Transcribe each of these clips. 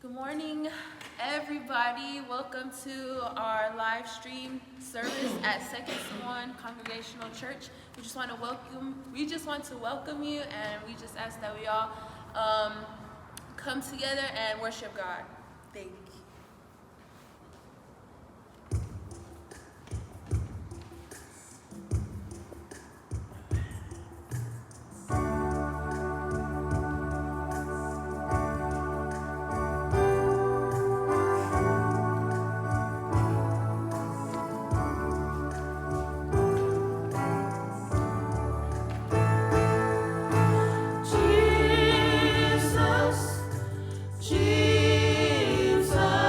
Good morning, everybody. Welcome to our live stream service at Second Samoan Congregational Church. We just want to welcome. We just want to welcome you, and we just ask that we all come together and worship God. Thank you. Jesus, Jesus.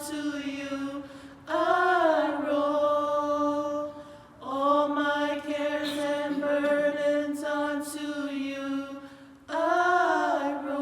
Unto you I roll. All my cares and burdens unto you I roll.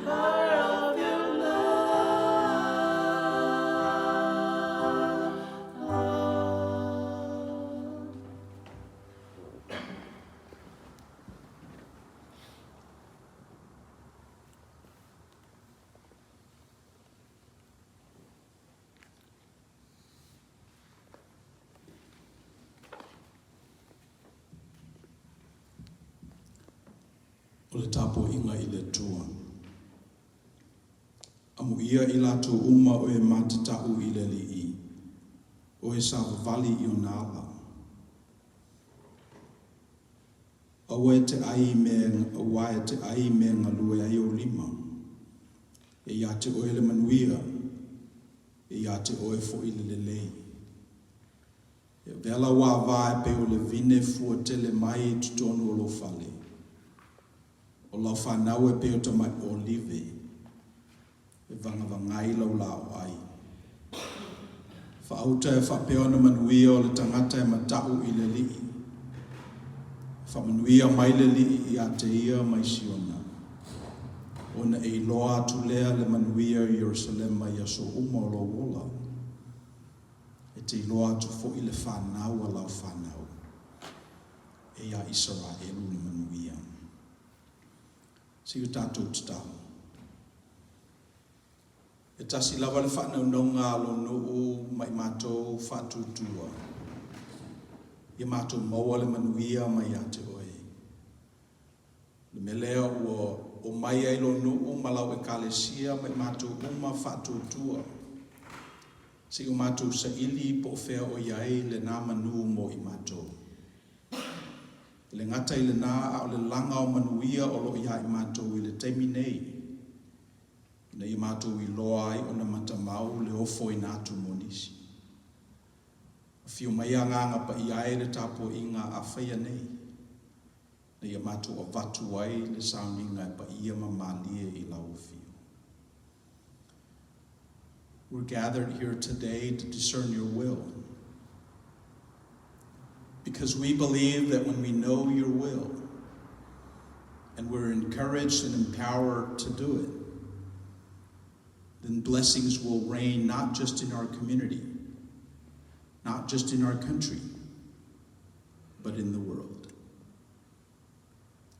Power of your love. O le tapuaiga i le Atua. Amuia i latou uma o e matatau i le Alii, o e savavali i ona ala. Aua e te ai i mea, aua e te ai i mea e galue ai ou lima. E ia te oe le manuia, e ia te oe foi le lelei. E avea lau ava e pei o le vine fuatele mai i totonu o lou fale. O lau fanau e pei o tamai olive, e vagavagai lau laoai. Faauta e faapea ona manuia o le tagata e matau i le Alii. Faamanuia mai le Alii ia te ia mai Siona. Ona e iloa atu lea le manuia i Ierusalema i aso uma o lou ola. E te iloa atu foi le fanau a lau fanau. E ia Isaraelu le manuia. Se i o tatou tatalo. E tasi lava le faanaunauga a lou nuu ma i matou faatuatua. Ia matou maua le manuia mai ia te oe. Le mea lea ua omai ai lou nuu ma lau ekalesia ma i matou uma faatuatua. Se i o matou saili po o fea o i ai lena manu mo i matou. E le gata i lena a o le laga o manuia o lo o ia i matou i le taimi nei. Ina ia matou iloa ai ona matamau le ofoina atu mo nisi. Afio mai Agaga Paia e le tapuaiga a faia nei. Na ia matou avatu ai le sauniga e paia ma malie i lau afio. We're gathered here today to discern your will. Because we believe that when we know your will, and we're encouraged and empowered to do it, then blessings will reign not just in our community, not just in our country, but in the world.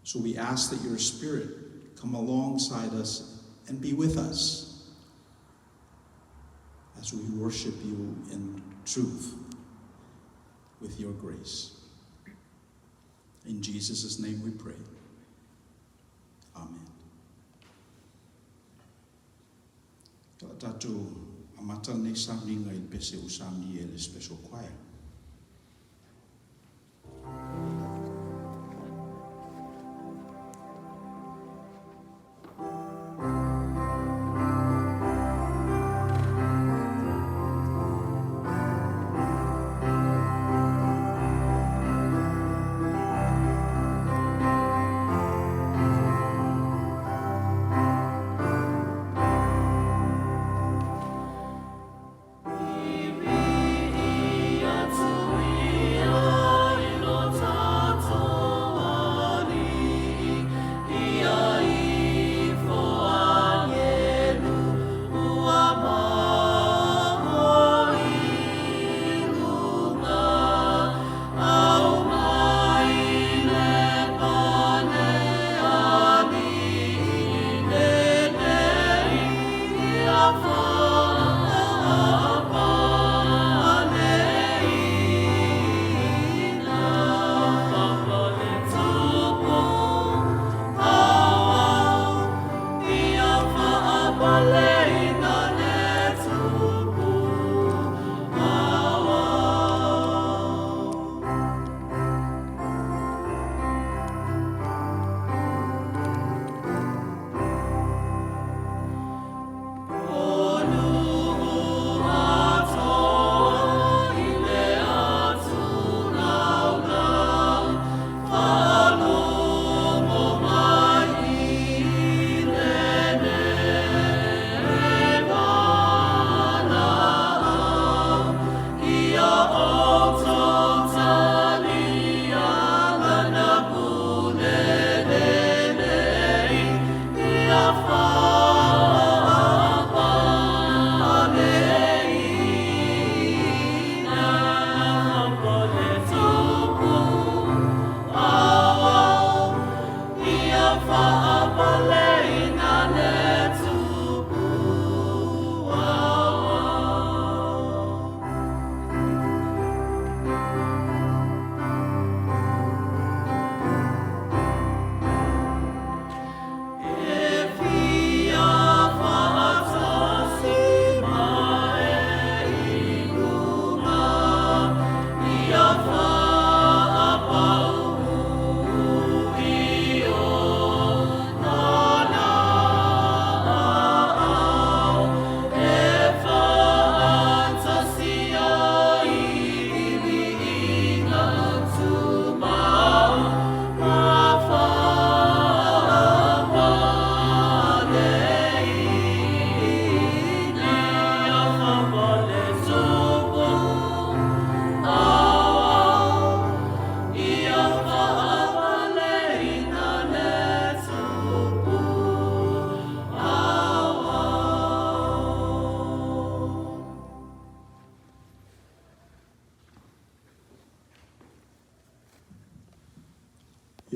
So we ask that your Spirit come alongside us and be with us as we worship you in truth with your grace. In Jesus' name we pray. Amen. O le a tatou amata lenei sauniga i le pese ua saunia e le special choir.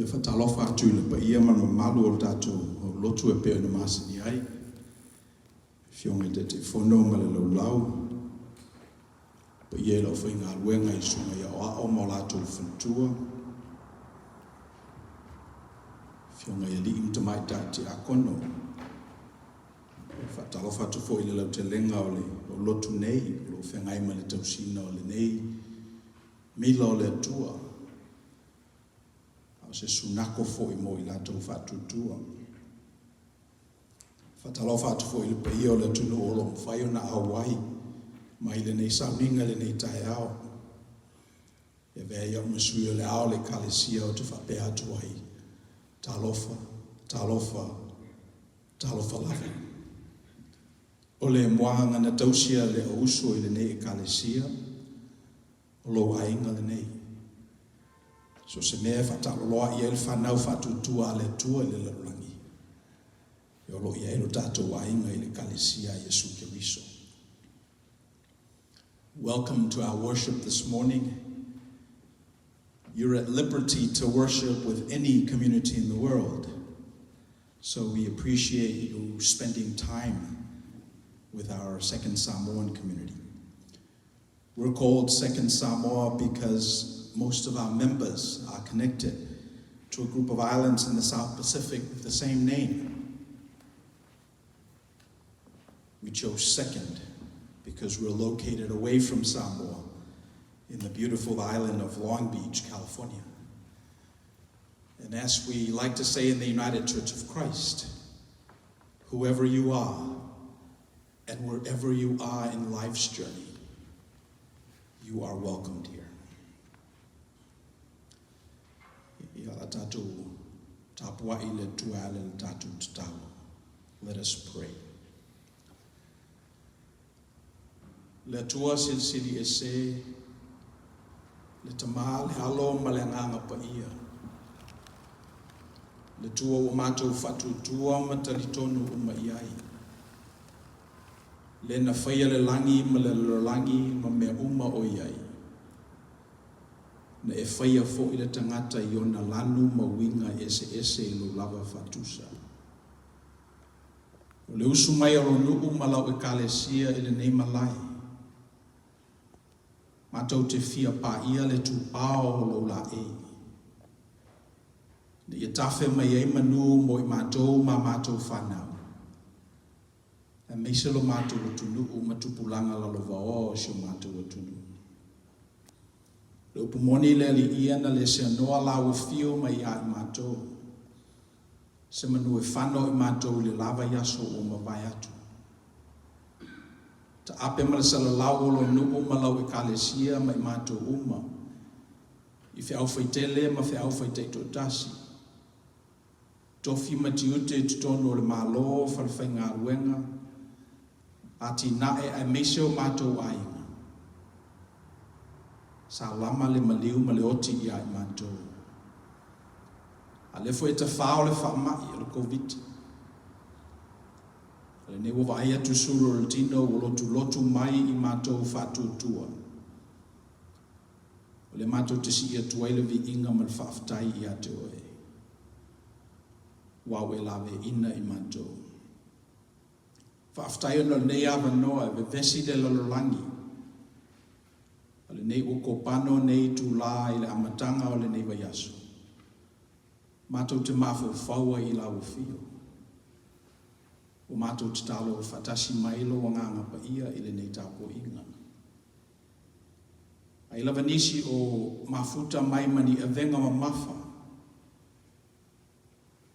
Faatalofa atu i le paia ma le mamalu o le tatou lotu e pei ona masani ai. Afioga i Taitaifono ma le laulau, paia i le aufaigaluega i susuga i aoao ma o latou faletua, afioga i alii ma tamaitai tiakono. Faatalofa atu foi i le lautelega o le lotu nei, o lo o feagai ma le tausiga o lenei mila o le Atua, a o se sunako foi mo i latou faatuatua. Faatalofa atu foi i le paia o le atunuu o lo o mafai ona auai mai lenei sauniga i lenei taeao. E avea ai au ma sui o le ao o le Ekalesia ou te faapea atu ai, talofa, talofa, talofa lava. O le muaga na tausia le auuso i lenei Ekalesia, o lou aiga lenei. So se mea e faataaloloa i ai le fanau faatuatua a le Atua i le lalolagi, e o lo o i ai lo tatou aiga i le Ekalesia a Iesu Keriso. Welcome to our worship this morning. You're at liberty to worship with any community in the world. So we appreciate you spending time with our Second Samoan community. We're called Second Samoa because most of our members are connected to a group of islands in the South Pacific with the same name. We chose second because we're located away from Samoa in the beautiful island of Long Beach, California. And as we like to say in the United Church of Christ, whoever you are and wherever you are in life's journey, you are welcomed here. Ia la tatou tapuai le Atua e ala i le tatou tatalo. Let us pray. Le Atua silisili ese, le Tama, le Alo ma le Agaga Paia. Le Atua ua matou faatuatua ma talitonu uma i ai. Le na faia le lagi ma le lalolagi ma mea uma o i ai. Na e faia foi le tagata i ona lanu ma uiga eseese i lou lava faatusa. O le usu mai o lou nuu ma lau Ekalesia i lenei malae, matou te fia paia le tupao o lou laei. Ina ia tafe mai ai manu mo i matou ma matou fanau, aemaise lo matou atunuu ma tupulaga lalovaoa o si o matou atunuu. Le upu moni le Alii ia na le seanoa laua fio mai ia i matou, se manu e fano i matou i le la vaiaso ua mavae atu. Taape ma le salalau o lou nuu ma lau Ekalesia ma i matou uma, i feau faitele ma feau faitaitoatasi, tofi ma tiute i totonu o le Malo, falefaigaluega, atinae aemaise o matou aiga. Sa lama le maliu ma le oti ia i matou. A lea foi e tafao le faamai o le Koviti. A lenei ua vaai atu sulu o le tino ua lotulotu mai i matou faatuatua. O lea matou te sii atu ai le viiga ma le faafetai ia te oe. Ua ua e laveaiina i matou. Faafetai ona o lenei avanoa e vevesi le lalolagi. A lenei ua kopano nei itulā i le amataga o lenei vaiaso. Matou te mafaufau ai i lau afio. Ua matou tatalo faatasi mai lou Agaga Paia i lenei tapuaiga. Ai lava nisi o mafuta mai ma ni avega mamafa,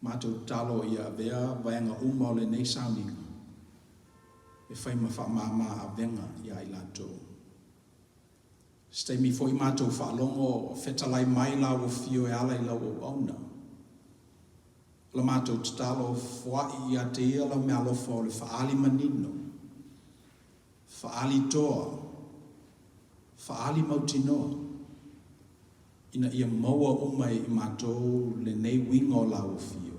matou tatalo ia avea vaega uma o lenei sauniga e fai ma faamama avega ia i latou. Se taimi foi matou faalogo o fetalai mai lau afio e ala i lau auauna. O la matou tatalo foai ia te ia lau meaalofa o le faaali manino, faaali toa, faaali mautinoa, ina ia maua uma e i matou lenei uiga o lau afio,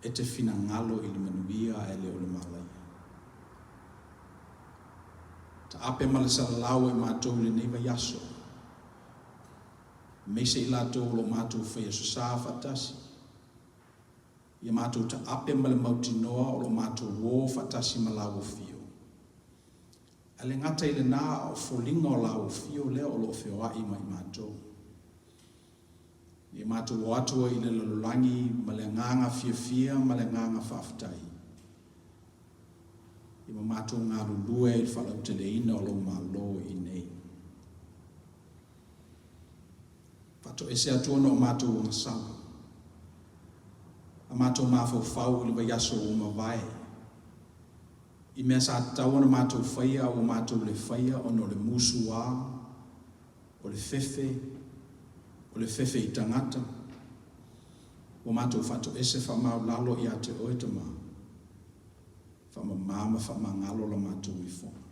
e te finagalo i le manuia ae le o le malaia. Taape ma le salalau e matou i lenei vaiaso. Aemaise i latou o lo o matou faia sasā faatasi. Ia matou taape ma le mautinoa o lo o matou o faatasi ma laua fio. Ae le gata i lena a o foliga o laua fio lea o lo o feoai ma i matou. Ia matou o atu ai i le lalolagi ma le agaga fiafia ma le agaga faafetai. Ia ma matou galulue i le faalauteleina o lou Malo i inei. Faatoese atu ona o matou agasala, a matou mafaufau i le vaiaso ua mavae, i mea sa tatau ona matou faia a ua matou le faia ona o le musuā, o le fefe, o le fefe i tagata, ua matou faatoese faamaualalo ia te Oe Tama, faamamā ma faamagalo la matou ifoga.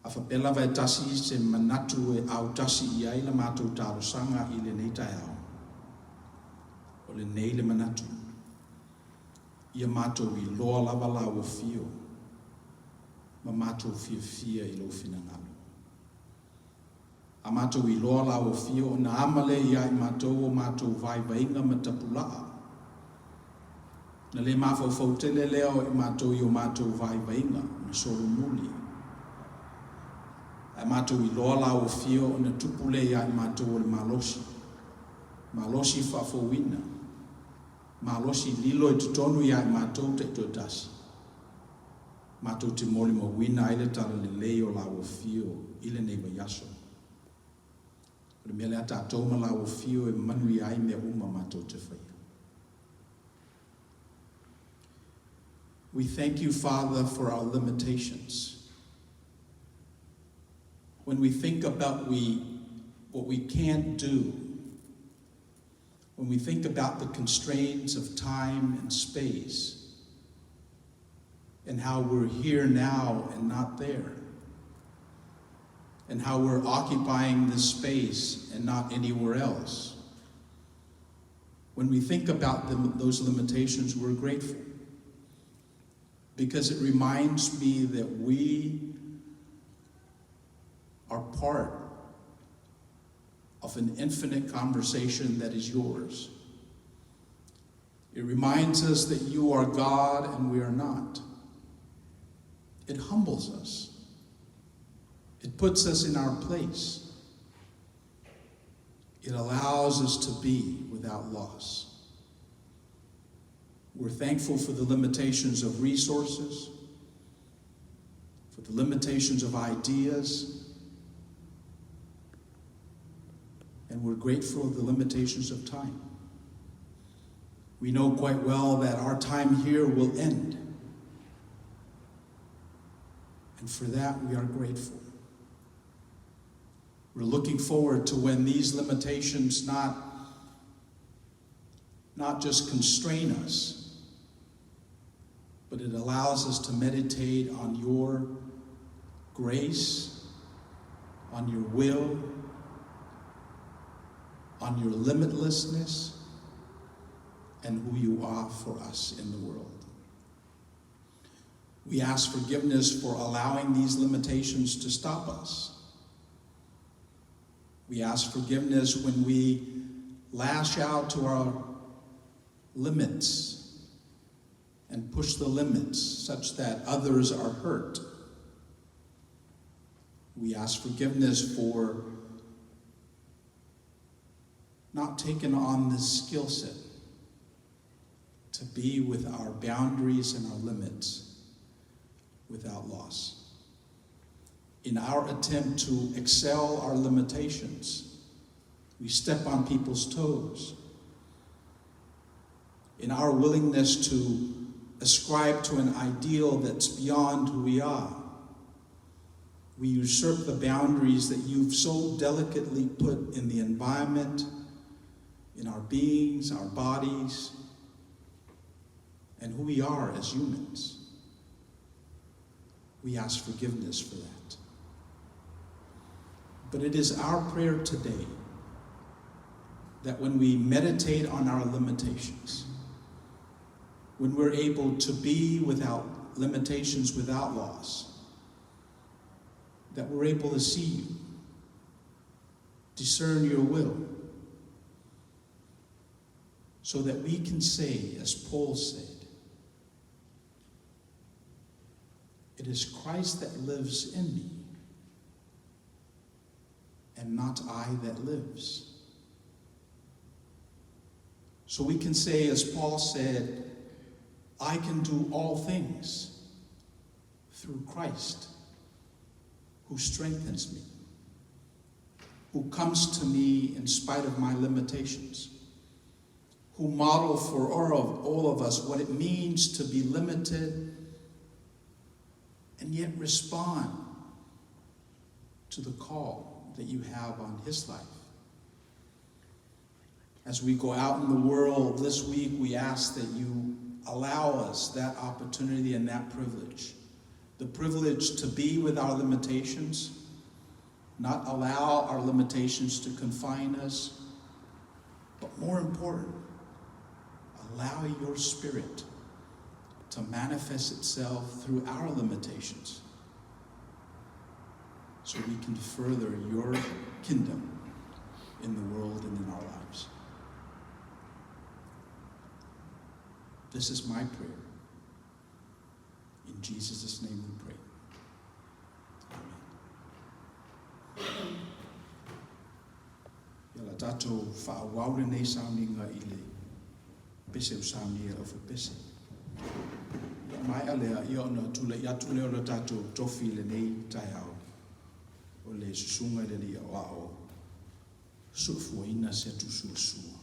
A faapea lava e tasi se manatu e autasi i ai la matou talosaga i lenei taeao, o lenei le manatu, ia matou iloa lava laua fio ma matou fiafia i lou finagalo. A matou iloa laua fio ona ama lea ia i matou o matou vaivaiga ma tapulaa. Na le mafaufau tele lea o i matou i o matou vaivaiga na solomuli. Ae matou iloa laua fio ona tupu lea ia i matou o le malosi. Malosi faafouina. Malosi lilo i totonu ia i matou taitoatasi. Matou te molimauina ai le talalelei o laua fio i lenei vaiaso. O le mea lea tatou ma laua fio e manuia ai mea uma matou te faia. We thank you, Father, for our limitations. When we think about what we can't do, when we think about the constraints of time and space, and how we're here now and not there, and how we're occupying this space and not anywhere else. When we think about those limitations, we're grateful because it reminds me that we are part of an infinite conversation that is yours. It reminds us that you are God and we are not. It humbles us. It puts us in our place. It allows us to be without loss. We're thankful for the limitations of resources, for the limitations of ideas, and we're grateful for the limitations of time. We know quite well that our time here will end. And for that, we are grateful. We're looking forward to when these limitations not just constrain us, but it allows us to meditate on your grace, on your will, on your limitlessness, and who you are for us in the world. We ask forgiveness for allowing these limitations to stop us. We ask forgiveness when we lash out to our limits and push the limits such that others are hurt. We ask forgiveness for not taking on this skill set to be with our boundaries and our limits without loss. In our attempt to excel our limitations, we step on people's toes. In our willingness to ascribe to an ideal that's beyond who we are, we usurp the boundaries that you've so delicately put in the environment, in our beings, our bodies, and who we are as humans. We ask forgiveness for that. But it is our prayer today that when we meditate on our limitations, when we're able to be without limitations, without loss, that we're able to see you. discern your will, so that we can say, as Paul said, it is Christ that lives in me, and not I that lives. So we can say, as Paul said, I can do all things through Christ who strengthens me, who comes to me in spite of my limitations, who model for all of us what it means to be limited and yet respond to the call that you have on his life. As we go out in the world this week, we ask that you allow us that opportunity and that privilege. The privilege to be with our limitations, not allow our limitations to confine us, but more important, allow your Spirit to manifest itself through our limitations so we can further your kingdom in the world and in our lives. This is my prayer. In Jesus' name we pray. Amen. Ia la tatou faaauau lenei sauniga i le pese o saunia e pese. Ia maea lea, ia ona tulai atu lea o le tatou tofi i lenei taeao. O le susuga i le alii aoao Soofuaina Setu Suasua.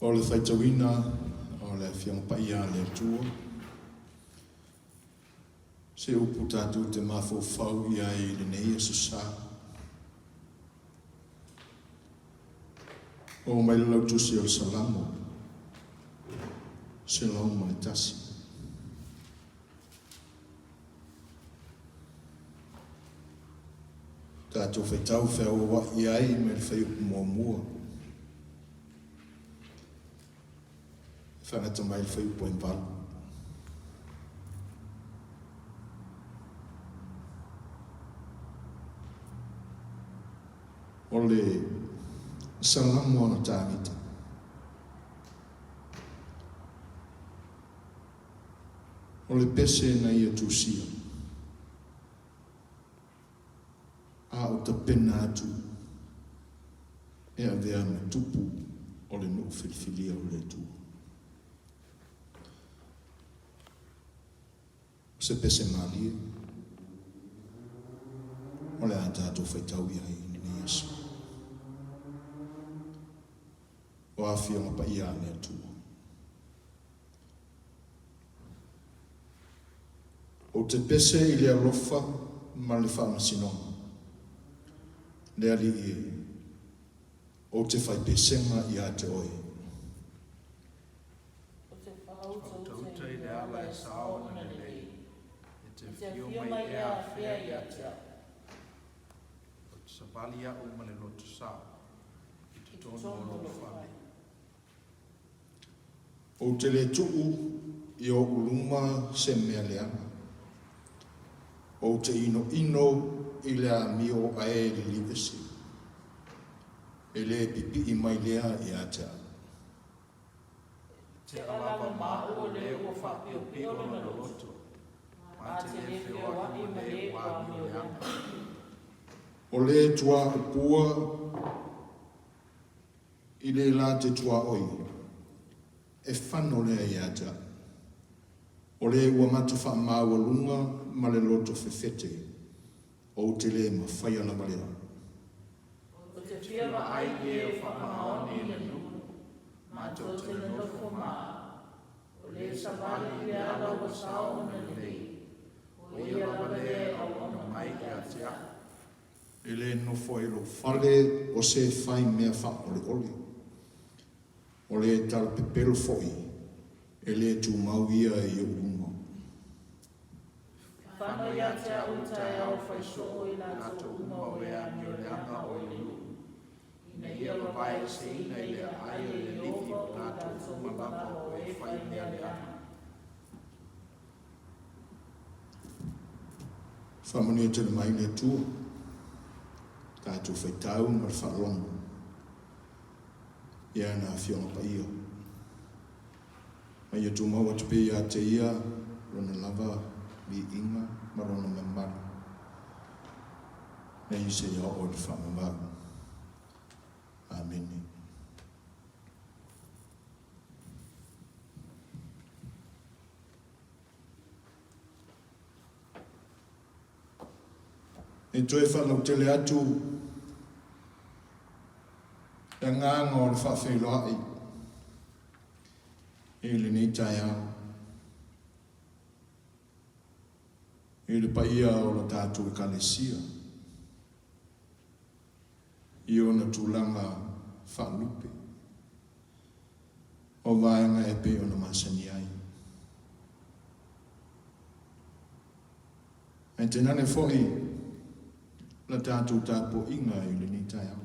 O le faitauina o le Afioga Paia a le Atua, se upu tatou te mafaufau i ai i lenei Aso Sa. Oo mai le lautusi o le Salamo 101. Tatou faitau feauaua'i ai mai le fuaiupu muamua e faagata mai le fuaiupu 8. O le Salamo a Tavita. O le pese na ia tusia. A o tapena atu e avea ma tupu o le nuu filifilia o le Atua. O se pese malie, o le a tatou faitau i ai i lenei aso. O Afioga Paia a le Atua. Ou te pese i le alofa ma le faamasinoga, le Alii e, ou te fai pesega ia te Oe. Ou te faautauta i le ala e sao ona lelei, e te afio mai ea afea ia te au. Ou te savali au ma le loto sao, i totonu o lou fale. Ou te le tuu i ou luma se mea leaga. Ou te inoino i le amio a e liliuese, e le pipii mai lea ia te au. E tea lava maʻu o le ua faapiopio lona loto, ma te le feoaʻi ma le ua amio leaga. O le tuaupua i le la te tuaoi, e fano lea ia te au. O le ua mata faamaualuga ma le loto fefete, ou te le mafaia lava lea. Ou te fia vaai i e o faamaoni i le nuu, matou te nonofo ma au. O le savali i le ala ua sao ona lelei, o ia lava lea e auauna mai ia te au. E le nofo ai lou fale o se fai mea faaoleole. O le talapepelo foi, e le tumau ia i ou luma. Fano ia te au i taeao fai soo i latou uma o e amio leaga oe i le nuu, ina ia vavaeeseina i le aai o le Alii ma latou uma lava o e fai mea leaga. Faamanuia tele mai le Atua, tatou faitau ma le faalogo i ana Afioga Paia. Ma ia tumau atu pea ia te Ia Lona lava viiga ma Lona mamalu, nei seia oo i le faamamalu. Amene. E toe faalautele atu le agaga o le faafeiloai i lenei taeao i le paia o la tatou Ekalesia i ona tulaga faalupe o vaega e pei ona masani ai. Ae tainane foi la tatou tapuaiga i lenei taeao.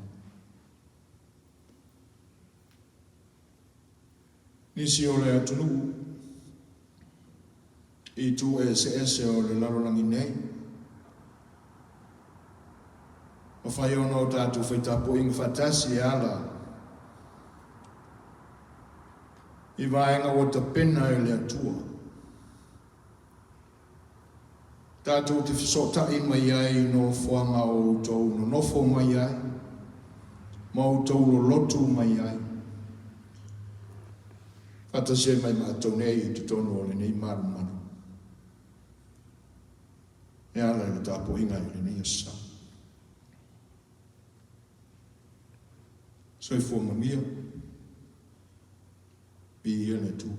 Nisi o le atunuu i itu eseese o le lalolagi nei, mafai ona o tatou fai tapuaiga faatasi e ala i vaega ua tapena e le Atua. Tatou te fesootai mai ai i nofoaga o outou nonofo mai ai ma outou lolotu mai ai. Faatasi ai mai matou nei i totonu o lenei malumalu e ala i le tapuaiga i lenei aso Sa. Soifua manuia. Viia le Atua.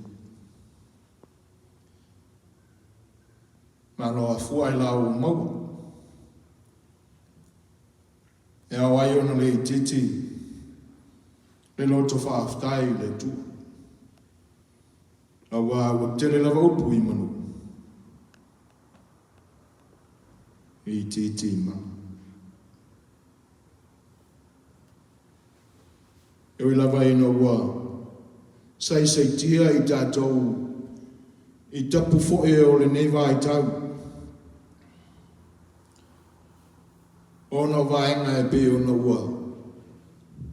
Malo afua i la ua maua. E ao ai ona le itiiti le loto faafetai i le Atua. Aua ua tele lava upu i manu. E itiiti i manu. E ui lava ina ua saisaitia i tatou i tapu foi o lenei vaitau, ona o vaega e pei ona ua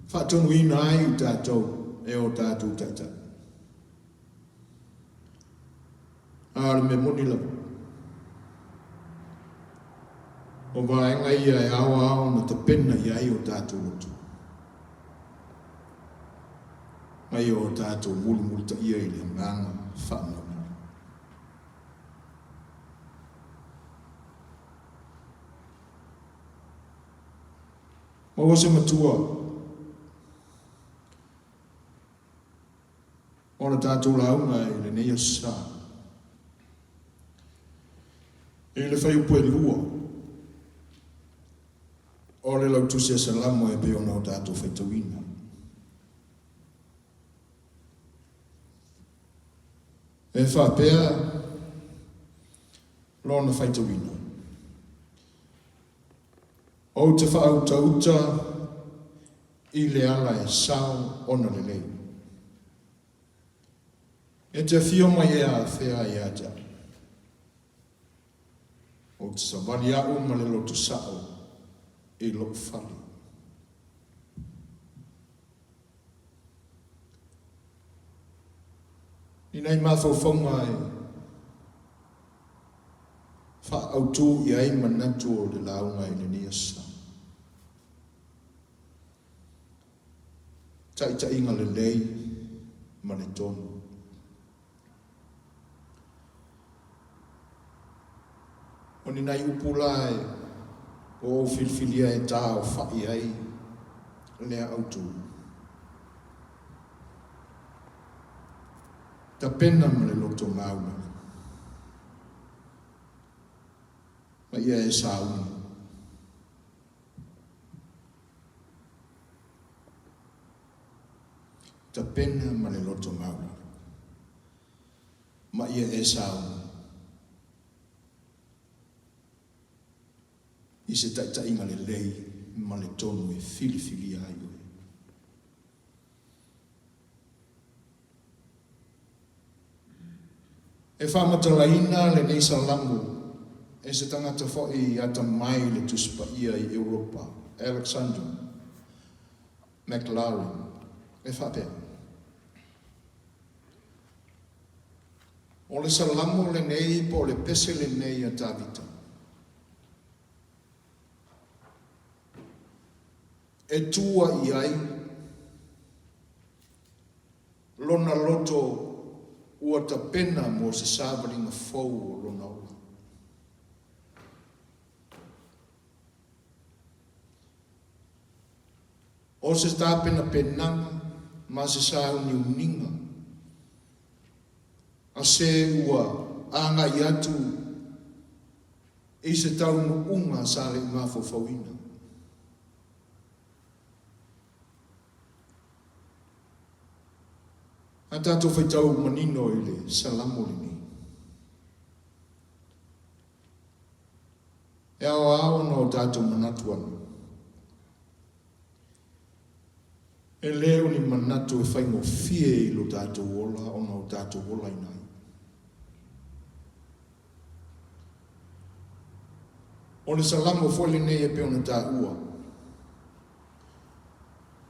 faatonuina ai i tatou e o tatou taitai. A o le mea moni lava, o vaega ia e ao lava ona tapena i ai o tatou loto, ma ia o tatou mulimulitaia i le agaga faamaumau. Maua se matua o le tatou lauga i lenei aso sa. I le fuaiupu e 2 o le lautusi a Salamo e pei ona o tatou faitauina. E faapea lona faitauina. Ou te faautauta i le ala e sao ona lelei. E te afio mai e afea ia te au. Ou te savali au ma le loto sao i lou fale. I nai mafaufauga e faaautu i ai manatu o le lauga i lenei aso. Taitaiga lelei ma le tonu. O ni nai upu la e ua ou filifilia e taaofai ai lea autu. Tapena ma le loto maulala. Ma ia e sauni. Tapena ma le loto maulala. Ma ia e sauni. I se taitaiga lelei ma le tonu e filifilia ai oe. E faamatalaina lenei salamo e se tagata foi atamai i le Tusi Paia i Europa, Alexander Maclaren, e faapea, O le salamo lenei po o le pese lenei a Tavita, e tua i ai lona loto ua tapena mo se savaliga fou o lona ola. O se tapenapenaga ma se sauniuniga a se ua agai atu i se taunuuga sa le i mafaufauina. A tatou faitau manino i le Salamo lenei, e aoao ona o tatou manatu ana. E le o ni manatu e faigofie i lo tatou ola ona o tatou olaina ai. O le Salamo foi lenei e pei ona taua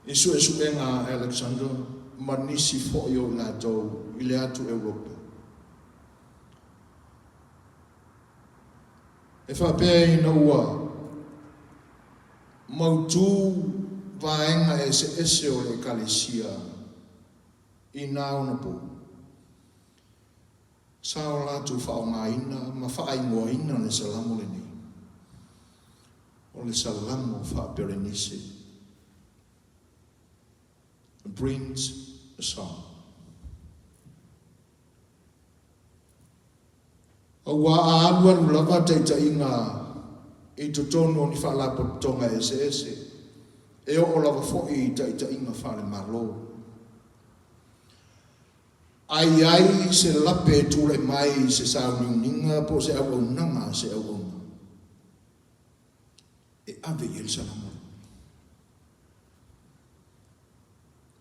i suesuega a Alexander ma nisi foi o i latou i le atu Europa. E faapea ina ua mautu vaega eseese o le Ekalesia i nā ona pou. Sa o latou faaaogaina ma faaigoaina le Salamo lenei, o le Salamo Faa-Perenise, Brings a Song. Aua a alualu lava taitaiga i totonu o ni faalapotopotoga eseese, e oo lava foi i taitaiga faale-Malo. A i ai se lape e tulai mai i se sauniuniga po o se auaunaga a se auauna, e ave i ai le salamo lea.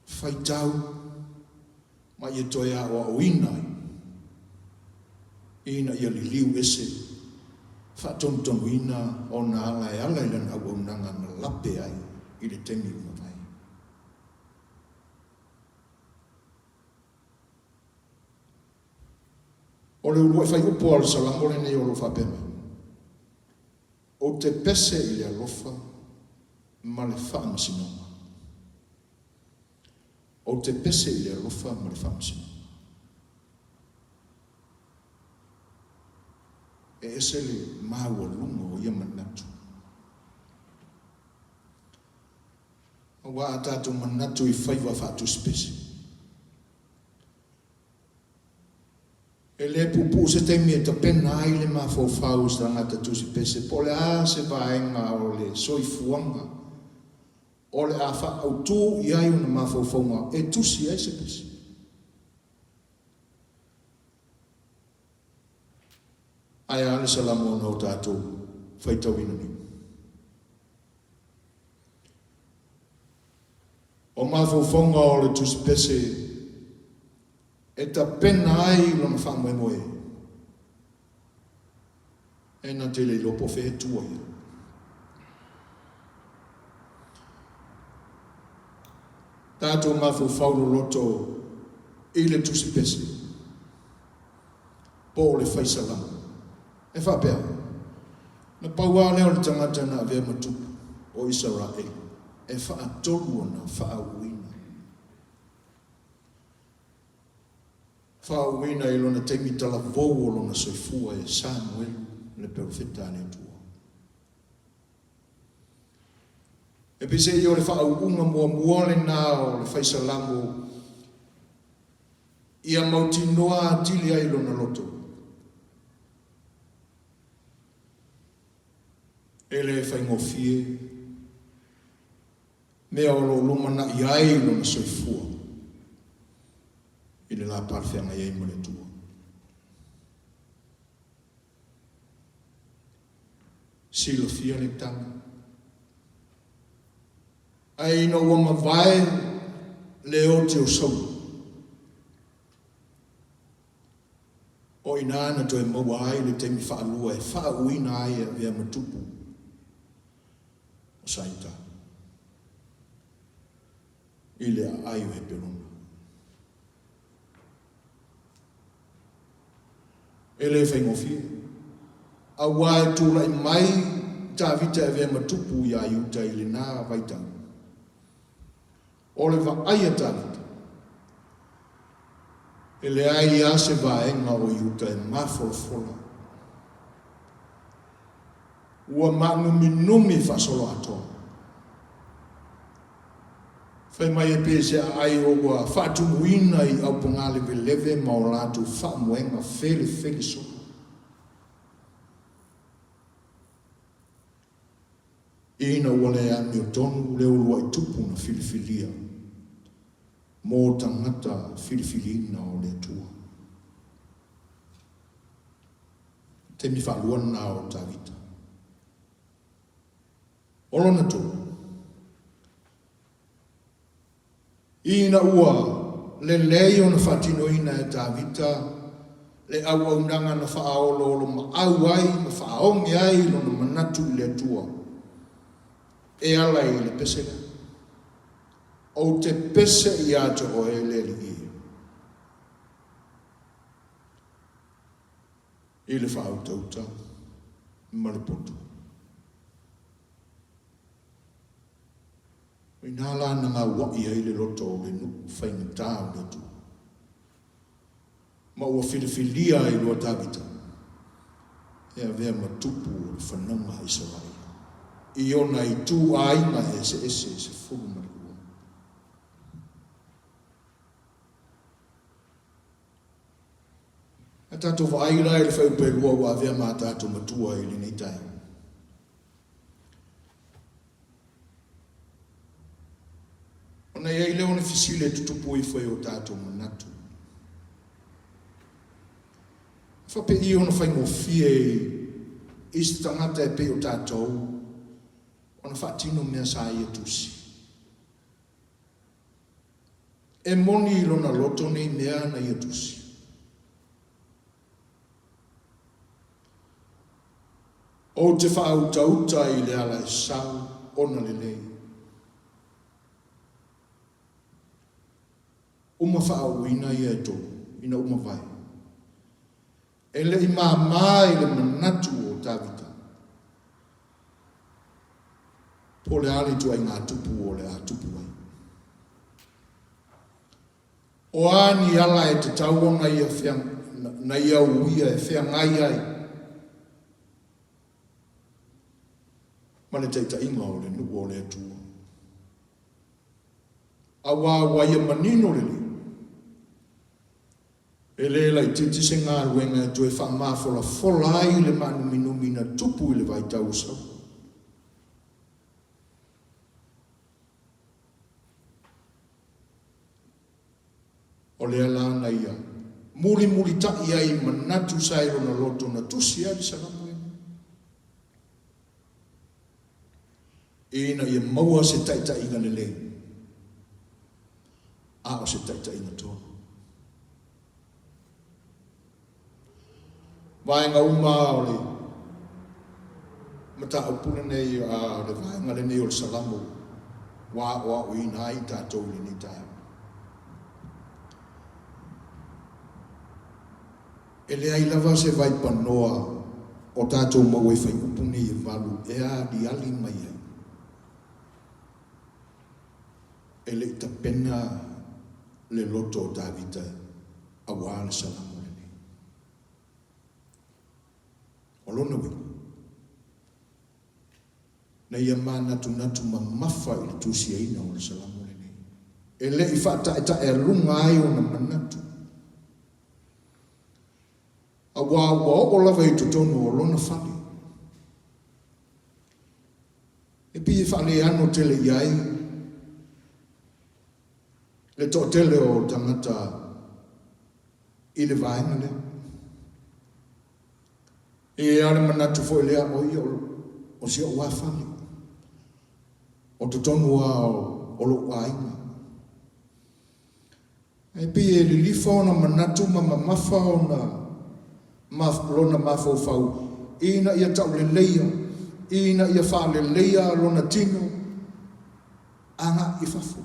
Faitau ma ia toe aoaoina ai ina ia liliu ese, faatonutonuina ona ala e ala i lana auaunaga na lape ai i le taimi ua mavae. O le uluai faiupu a le Salamo lenei o lo o faapea mai, Ou te pese i le alofa ma le faamasinoga. Ou te pese i le alofa ma le faamasinoga. E ese le maualuga o ia manatu. Aua a tatou manatu i faiva faatusipese, e le puupuu se taimi e tapena ai le mafaufau o se tagata tusipese po o le a se vaega o le soifuaga o le a faaautu i ai ona mafaufauga e tusi ai se pese. Ae a le Salamo na o tatou faitauina nei? O mafaufauga o le tusipese e tapena ai lona faamoemoe, e na te le iloa po o fea e tua i ai. Tatou mafaufau loloto i le tusipese po o le fai salamo. E faapea, Na pau lava lea o le tagata na avea ma tupu o Isaraelu e faatolu ona faauuina. Faauuina i lona taimi talavou o lona soifua e Samuelu le perofeta a le Atua. E peiseai o le faauuga muamua lena o le fai salamo ia mautinoa atili ai lona loto. E le faigofie mea o lo o lumanai ai lona soifua i le la palefeagai ai ma le Atua. Silafia le tala. Ae ina ua mavae le oti o Saula, o i ina na toe maua ai le taimi faalua e faauuina ai e avea ma tupu o Saita i le aai o Heperona. E le faigofie, aua e tulai mai Tavita e avea ma tupu iā Iuta i lena vaitau. O le vaai a Tavita, e leai lava se vaega o Iuta e mafolafola. Ua maanuminumi faasoloatoa. Fai mai e pei se aai o ua faatumuina i aupogaleveleve ma o latou faamoega felefele solo. Ina ua le amiotonu le uluai tupu na filifilia mo tagata filifiliina o le Atua. Taimi faalua lena o Tavita. O lona tolu, ina ua lelei ona faatinoina e Tavita le auaunaga na faaoloolomaau ai ma faaoge ai lona manatu i le Atua e ala i le pese lea, Ou te pese ia te oe le Alii e. I le faautauta ma le poto. O i ina la na gaua'i ai le loto o le nuu faigata o le Atua, ma ua filifilia ai loa Tavita e avea ma tupu o le fanauga a Isaraela i ona ituaiga eseese e 12. A. tatou vaai la i le fuaiupu e lua ua avea ma a tatou matua i lenei taeao. Ona i ai lea o le fesili e tutupu ifo i o tatou manatu. E faapei ona faigofie i se tagata e pei o tatou ona faatino mea sa ia tusi? E moni i lona loto nei mea na ia tusi? Ou te faautauta i le ala e sau ona lelei. Uma faauuina ia e tolu, ina ua mavae. E le i māmā i le manatu o Tavita, po o le a le ituaiga tupu o le a tupu ai. O a ni ala e tatau ona ia na ia uia e feagai ai ma le taitaiga o le nuu o le Atua. Auā ua ia manino lelei, e le laitiiti se galuega e toe faamafolafola ai le maanuminumi na tupu i le vaitau o Saula. O lea la na ia mulimulita'i ai manatu sa i lona loto na tusi ai le Salamo lenei, ina ia maua se taitaiga lelei, a o se taitaiga tonu. Vaega uma o le mataupu lenei, a o le vaega lenei o le Salamo ua aoaoina ai tatou i lenei taeao. E leai lava se vaipanoa o tatou maua i fuaiupu nei e valu e aliali mai ai. E le i tapena le loto o Tavita auā le Salamo lenei. O lona uiga, na ia manatunatu mamafa i le tusiaina o le Salamo lenei. E le i faataetaealuga ai ona manatu, auā ua oo lava i totonu o lona fale. E pei e faaleano tele i ai le toatele o tagata i le vaega lea. E i ai lava le manatu foi lea, o ia o si ou lava fale, o totonu lava o lou aiga. Ae pei e lilifa ona manatu ma mamafa ona lona mafaufau ina ia tauleleia, ina ia faaleleia lona tino agai i fafo,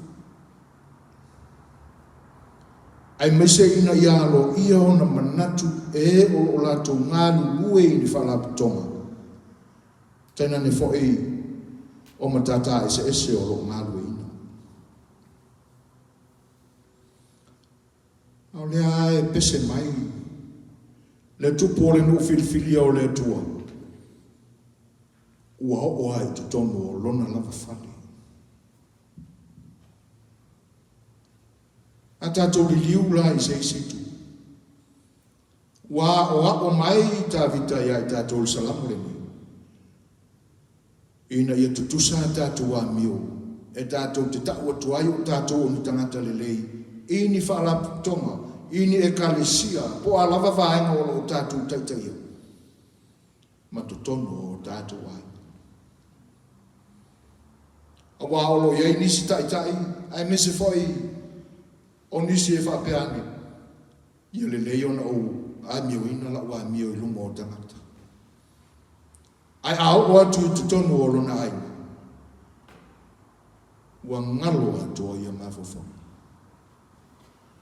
aemaise ina ia aloaia ona manatu e o lo o latou galulue i ni faalapotopotoga, tainane foi o matata eseese o lo o galueina. A o lea lava e pese mai le tupu o le nuu filifilia o le Atua, ua oo lava i totonu o lona lava fale. A tatou liliu la i se isi itu, ua aoao mai Tavita ia i tatou i le Salamo lenei, ina ia tutusa a tatou amio e tatou te ta'u atu ai o tatou o ni tagata lelei i ni faalapotopotoga, i ni ekalesia, po o a lava vaega o lo o tatou taitaia ma totonu o o tatou aiga. Auā o lo o i ai nisi ta'ita'i aemaise foi o nisi e faapea ane, Ia lelei ona ou amioina la'u amio i luma o tagata. Ae a oo atu i totonu o lona aiga, ua galo atoa ia mafaufauga.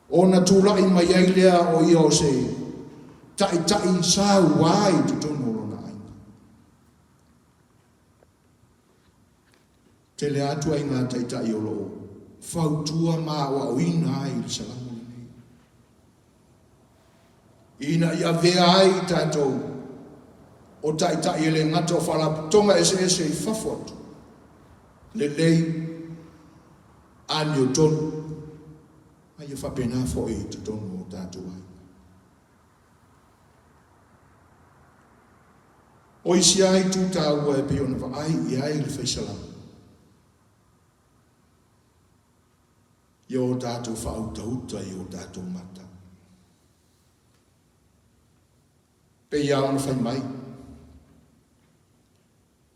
Ona tulai mai ai lea o ia o se ta'ita'i saua i totonu o lona aiga. Tele atu ai ngā ta'ita'i o lo o fautua ma aoaoina ai i le Salamo lenei. Ina ia avea ai i tatou o ta'ita'i e le gata o faalapotopotoga eseese i fafo atu, lelei, amiotonu, a ia faapena foi i totonu o tatou aiga. O isi lava itu taua e pei ona vaai i ai le faisalama, ia o tatou faautauta i o tatou mata. Pei lava ona fai mai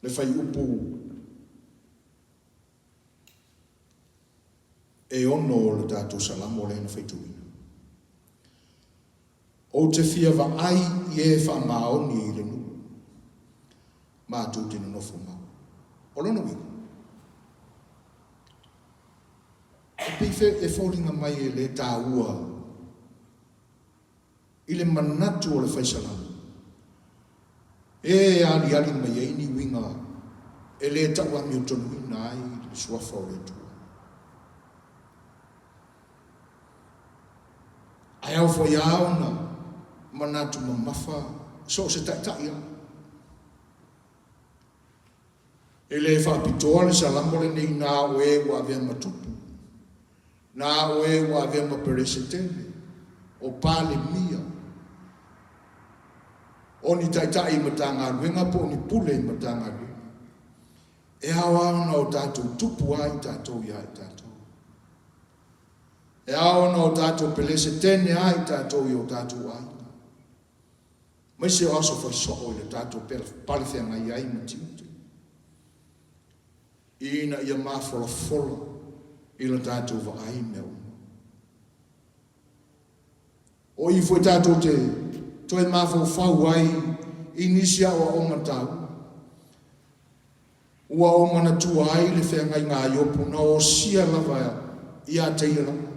le faiupu e ono o le tatou Salamo lea na faitauina. Ou te fia vaai i e faamaoni i le nuu, matou te nonofo ma. O lona uiga, e pei fe, e foliga mai e le taua i le manatu o le faisalamo, e aliali mai ai ni uiga e le tau amiotonuina ai le suafa o le Atua. Ae ao foi lava ona manatu mamafa so o se taitai lava. E le faapitoa le Salamo lenei na o e ua avea ma tupu, na o e ua avea ma Peresetene, o Palemia, o ni taitai i Matagaluega po o ni pule i Matagaluega. E ao lava ona o tatou tupu lava i tatou ia i tatou. E ao ona o tatou Pelesetene lava i tatou i o tatou aiga. Aemaise o aso faisoo i le tatou pale feagai ai ma tiute, ina ia mafolafola i la tatou vaai mea uma. O i foi tatou te toe mafaufau ai i nisi aoaoga taua. Ua ou manatua ai le feagaiga a Iopu na osia lava ia te ia lava.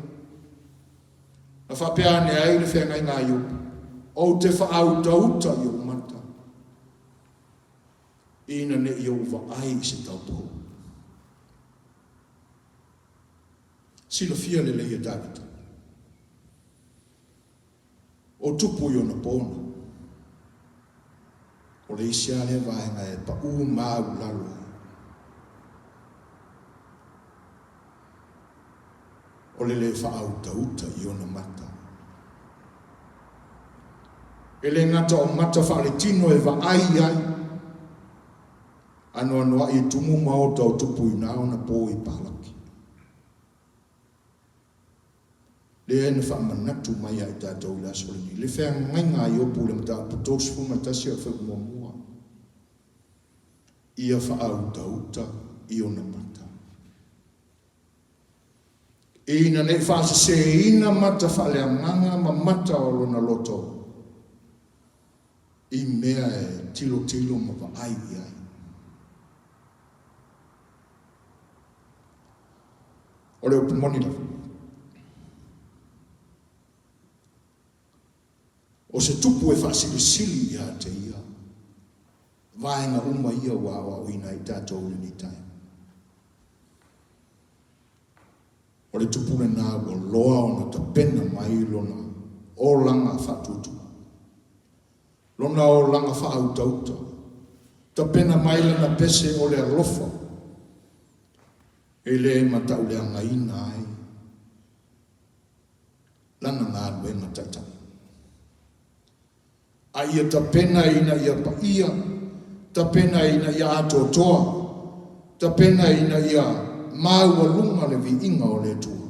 Na faapea ane ai le feagaiga a Iopu, Ou te faautauta i ou mata, ina ne i ou vaai i se taupou. Silafia lelei e Tavita, o tupu i ona pona, o le isi lava lea vaega e paʻū maulalo ai. O le lē faautauta i ona mata. E le gata o mata faaletino e vaai ai, anoanoai e tumu maota o tupu i na ona po i palaki. Lea na faamanatu mai ia i tatou i le aso lenei, le feagaiga a Iopu i le mataupu 31 o le Fuaiupu Muamua, ia faautauta i ona mata. Ina ne i faaseseina mata faaleagaga ma mata o lona loto i mea e tilotilo ma vaai i ai. O le upu moni lava, o se tupu e faasilisili ia te ia vaega uma ia ua aoaoina ai tatou i lenei taeao. O le tupu lena ua loa ona tapena mai lona olaga faatuatua, lona olaga faautauta, tapena mai lana pese o le alofa e le matauleagaina ai lana galuega taitai. A ia tapena ina ia paia, tapena ina ia atoatoa, tapena ina ia maualuga le viiga o le Atua,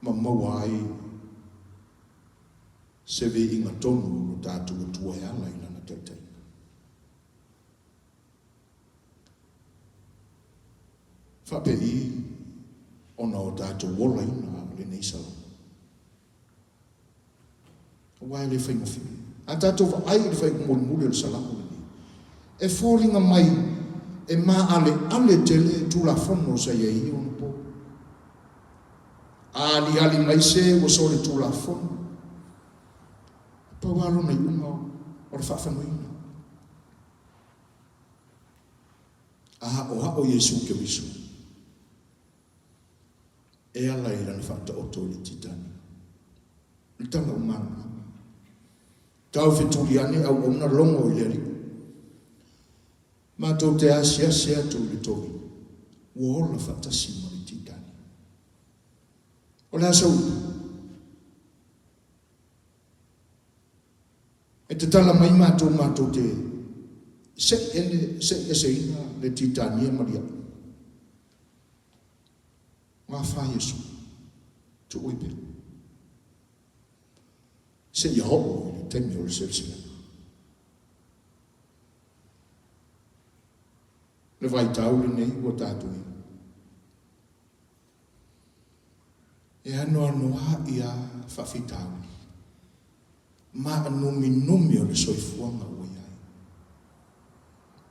ma maua ai se viiga tonu o lo tatou Atua e ala i Lana taitaiga. Faapei ona o tatou olaina lenei Salamo. Aua e le faigofie. A tatou vaai i le faaiuga mulimuli o le Salamo lenei, e foliga mai e maaleale tele Tulafono sa i ai i ona po. A aliali mai se ua solitulafono, e pau lava lona iuga o le faafanuina. A aoao Iesu Keriso e ala i lana faataoto i le Titani, le tala o malamalama. Tau fetuli ane auauna logo i le Alii. Matou te asiasi atu i le togi, ua ola faatasi ma le Titani. O le a sau upu? E tatau. tatala mai matou matou te se'i ene se'i eseina le titania ma lia'i. Gafa Iesu, tuu ai pea. Seia oo i le taimi o le seleselega. Le vaitau lenei ua tatou i ai. E anoanoa'i lava faafitauli maanuminumi o le soifuaga ua i ai.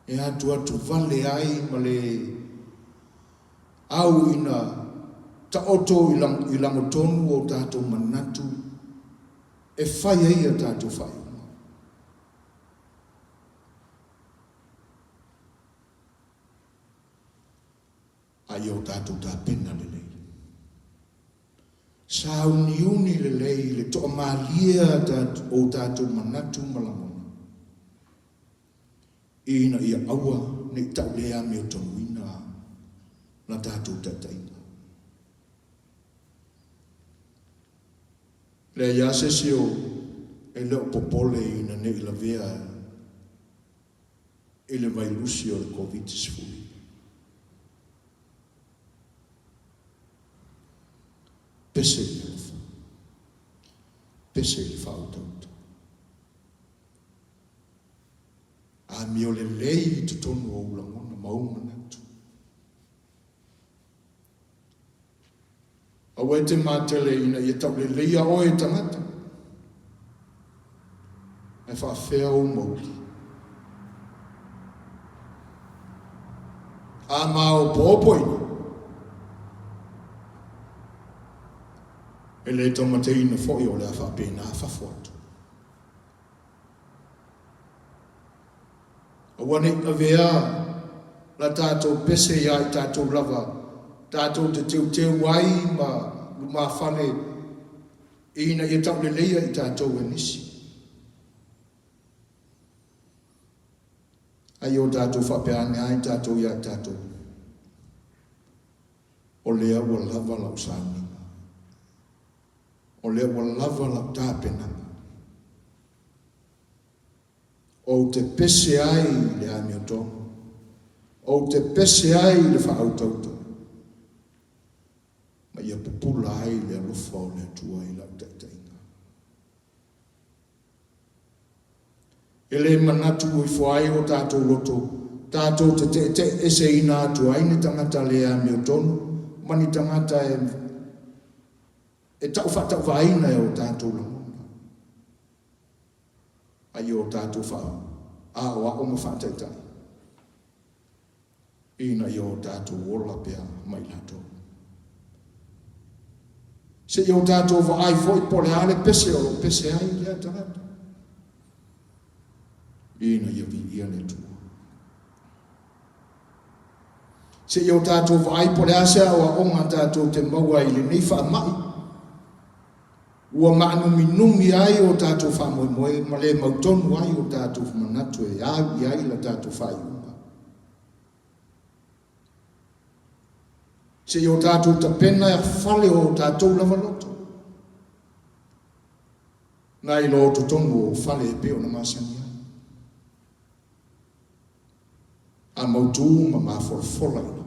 E atuatu vale ai ma le au ina taoto i lagotonu o tatou manatu e fai ai a tatou faaiuga. A ia o tatou tapena lelei. Sauniuni lelei le toamalie o tatou manatu ma lagona, ina ia aua ne i tau le amiotonuina la tatou taitaiga. Leai lava se isi o e le o popole ina ne i lavea i le vailusi o le Koviti-19. Pese i le alofa. Pese i le faautauta. Amio lelei i totonu o ou lagona ma ou manatu. Aua e te matele ina ia tauleleia oe e tagata, ae faafefea ou mauli? A maopoopo ina, e le taumateina foi o le a faapena fafo atu. Aua ne i avea la tatou pese ia i tatou lava, tatou te teuteu ai ma lumafale ina ia tauleleia i tatou e nisi. A ia o tatou faapea ane lava i tatou ia i tatou, O lea ua lava lau sauniga. O lea ua lava lau tapenaga. Ou te pese ai i le amiotonu. Ou te pese ai i le faautauta. Ma ia pupula ai le alofa o le Atua i lau taitaiga. E le manatu ifo ai o tatou loto, tatou te teetee eseina atu ai ni tagata le amiotonu ma ni tagata e e tau faatauvaaina e o tatou lagona. A ia o tatou faaoao ma faataitai ina ia o tatou ola pea ma i latou. Se i o tatou vaai foi po o le a le pese o lo o pese ai lea tagata, ina ia viia le Atua. Se i o tatou vaai po o le a se aoaoga tatou te maua i lenei faamai ua maanuminumi ai o tatou faamoemoe ma le mautonu ai o tatou manatu e au i ai la tatou faaiuga. Se i o tatou tapena e fale o tatou lava loto, nai lo totonu o fale e pei ona masani ai. A mautu ma mafolafola ina.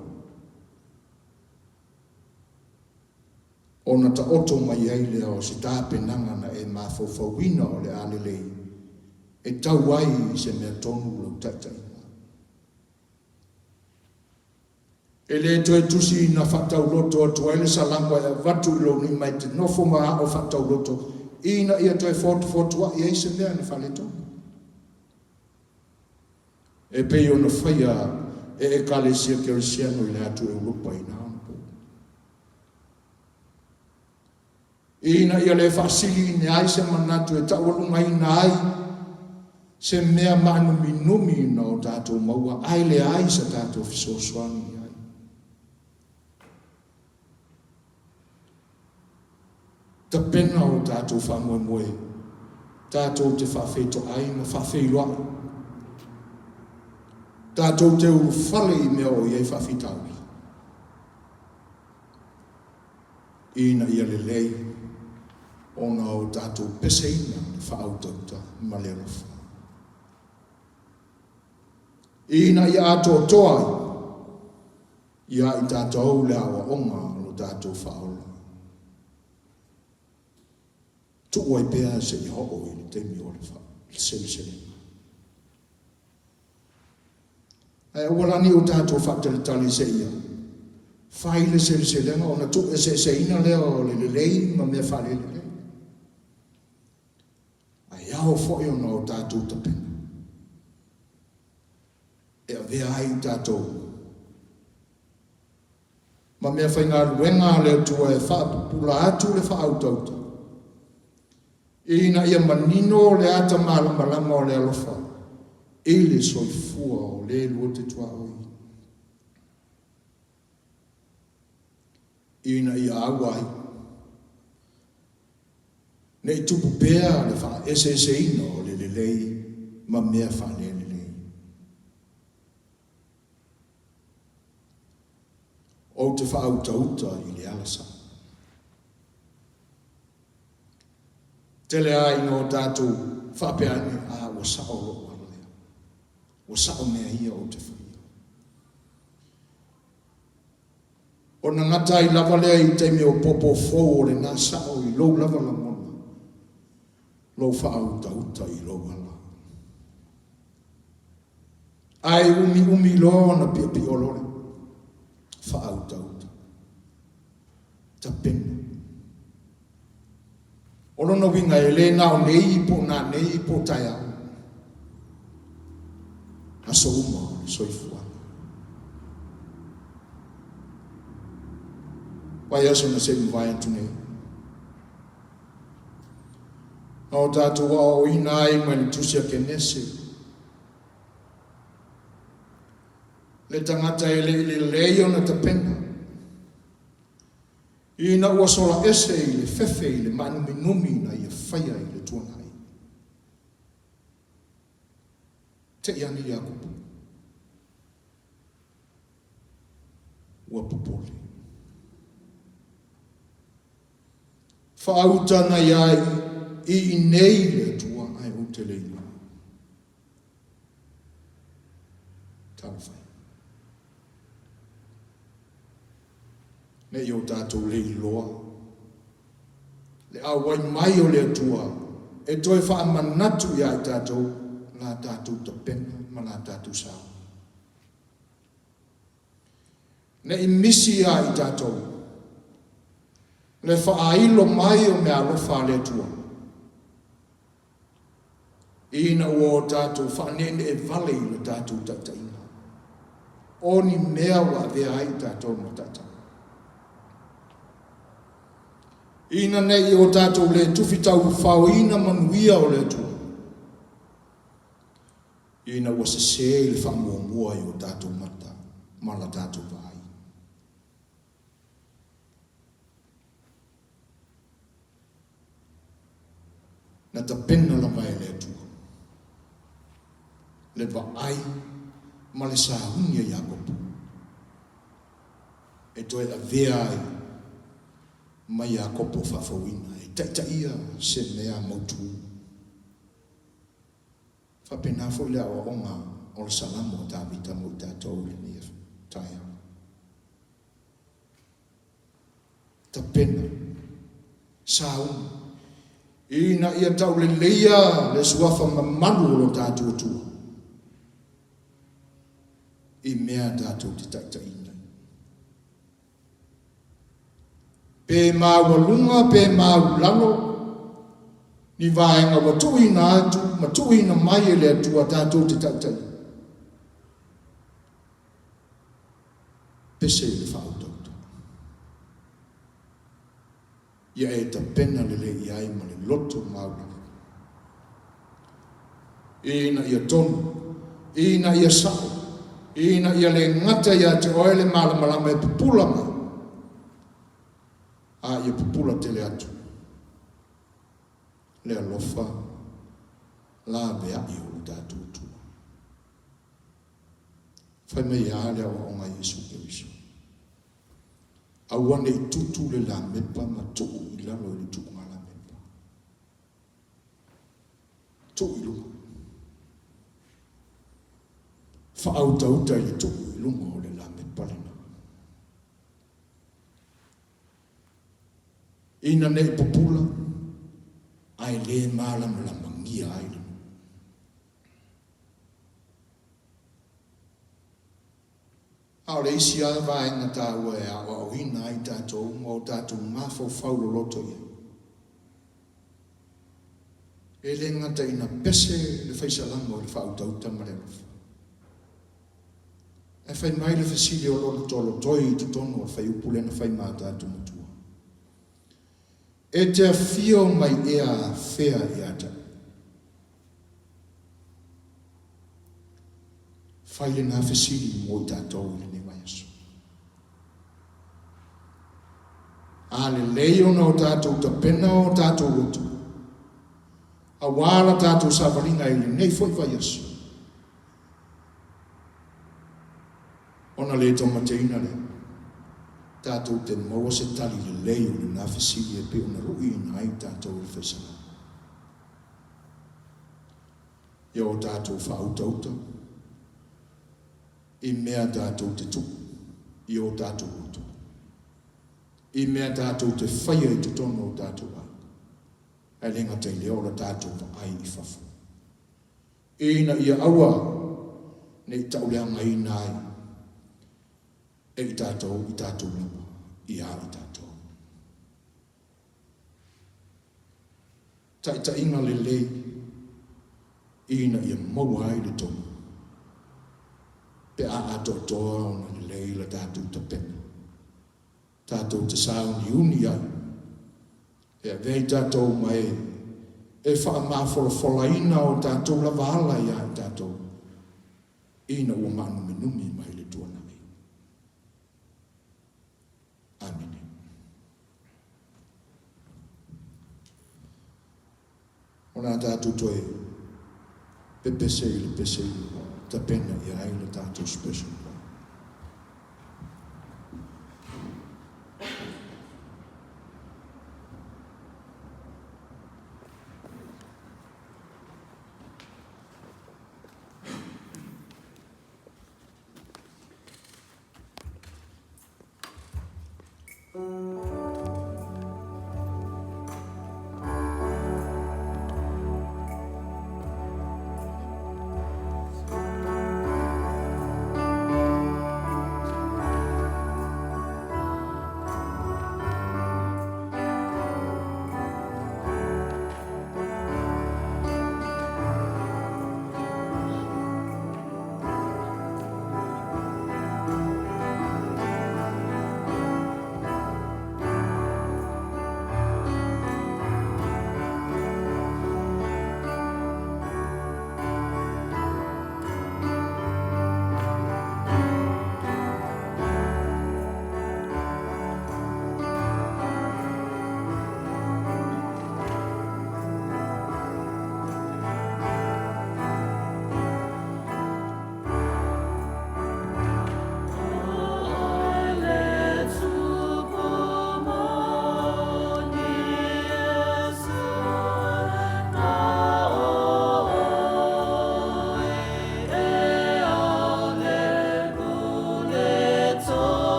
Ona taoto mai ai lea o se tapenaga na e mafaufauina o le a lelei e tau ai i se mea tonu lau taitaiga. E le toe tusi ina faatauloto atu ai le salamo e avatu i lou lima e te nofo ma ao faatauloto ina ia toe fotufotua'i ai se mea na faaletonu. E pei ona faia e Ekalesia Kerisiano i le atu Europa i na onapo. Ina ia le faasiliina ai se manatu e taualugaina ai se mea maanuminumi na o tatou maua ae leai sa tatou fesoasoani i ai. Tapena o tatou faamoemoe tatou te faafetoai ma faafeiloai. Tatou te ulufale i mea o i ai faafitauli. Ina ia lelei ona o tatou peseina le faautauta ma le alofa. Ina ia atoatoa ai ia i tatou le aoaoga o lo tatou Faaola. Tuu ai pea seia oo i le taimi o le seleselega. Ae aua la ne i o tatou faatalitali seia fai le seleselega ona tuueseeseina lea o le lelei ma mea faalelelei. Ae ao foi ona o tatou tapena e avea ai i tatou ma meafaigaluega a le Atua e faapupula atu le faautauta, ina ia manino le ata malamalama o le alofa i le soifua o le lua te tuaoi, ina ia aua ai ne i tupu pea le faaeseeseina o le lelei ma mea faalelelei. Ou te faautauta i le ala sao. Tele lava ina o tatou faapea ane, A, ua sao lou ala lea. Ua sao mea ia ou te faia. Ona gata ai lava lea i taimi o popo fou o lena sao i lou lava lagona, lou faautauta i lou ala. Ae umiumi loa ona piopio loa le faautauta. Tapena. O lona uiga e le na o nei po o nanei po o taeao. Aso uma o le soifuaga. Vaiaso na se i mavae atu nei. Na o tatou aoaoina ai mai le Tusi a Kenese, le tagata e le i lelei ona tapena, ina ua sola ese i le fefe i le maanuminumi na ia faia i le tuanai. Te i ane Iakopo. Ua popole. Faauta nai ai i inei le Atua ae ou te le iloa. Talofa e. Ne i o tatou le iloa le auai mai o le Atua e toe faamanatu ia i tatou la tatou tapena ma la tatou sao. Ne i misi ia i tatou le faailo mai o meaalofa a le Atua, ina ua o tatou faaneenee vale i le tatou taitaiga, o ni mea ua avea ai i tatou ma taitai. Ina ne i o tatou le tufi taufaoina manuia o le Atua, ina ua sesē i le faamuamua i o tatou mata ma la tatou vaai. Na tapena lava e le Atua le vaai ma le sauni a Iakopo e toe avea ai ma Iakopo faafouina e taitaia se mea mautū. Faapena foi le aoaoga o le Salamo a Tavita mo i tatou i lenei taeao. Tapena, sauni, ina ia tauleleia le suafa mamalu o lo tatou Atua i mea tatou te taitaiina ai. Pe maualuga pe maulalo ni vaega ua tuuina atu ma tuuina mai e le Atua tatou te taitaia. Pese i le faautauta. Ia e tapena lelei i ai ma le loto maulalo. Ina ia tonu, ina ia sao, ina ia le gata ia te oe le malamalama e pupula mai, a ia pupula tele atu le alofa laveai o lo tatou Atua. Fai mai e a le aoaoga a Iesu Keriso? Aua ne i tutu le lamepa ma tuu i lalo i le tuuga lamepa. Tuu i luga. faautauta i le tuu i luga o le lamepa lena. Ina ne i pupula, ae le malamalamāgia ai le nuu. A o le isi lava vaega taua e aoaoina ai tatou ma o tatou mafaufau loloto i ai, e le gata ina pese le faisalamo i le faautauta ma le alofa, ae fai mai le fesili o lo o tolotoi i totonu o le fuaiupu lea na fai ma a tatou matua, E te afio mai ea afea ia te au? Fai lena fesili mo i tatou i lenei vaiaso. A lelei ona o tatou tapena o tatou loto, auā la tatou savaliga i lenei foi vaiaso, ona le taumateina lea, tatou te maua se tali lelei o lena fesili e pei ona lu'iina ai tatou e le Faisalamo. Ia o tatou faautauta i mea tatou te tuu i o tatou loto, i mea tatou te faia i totonu o tatou aiga, ae le gata i lea o la tatou vaai i fafo, ina ia aua ne i tauleagaina ai e i tatou i tatou lava ia i tatou. Taitaiga lelei ina ia maua ai le tonu pe a atoatoa ona lelei la tatou tapena, tatou te sauniuni ai e avea i tatou ma e e faamafolafolaina o tatou lava ala ia i tatou ina ua maanuminumi mai le tuanai. Amene. O le a tatou toe pepese i le pese ua tapena i ai le tatou special choir.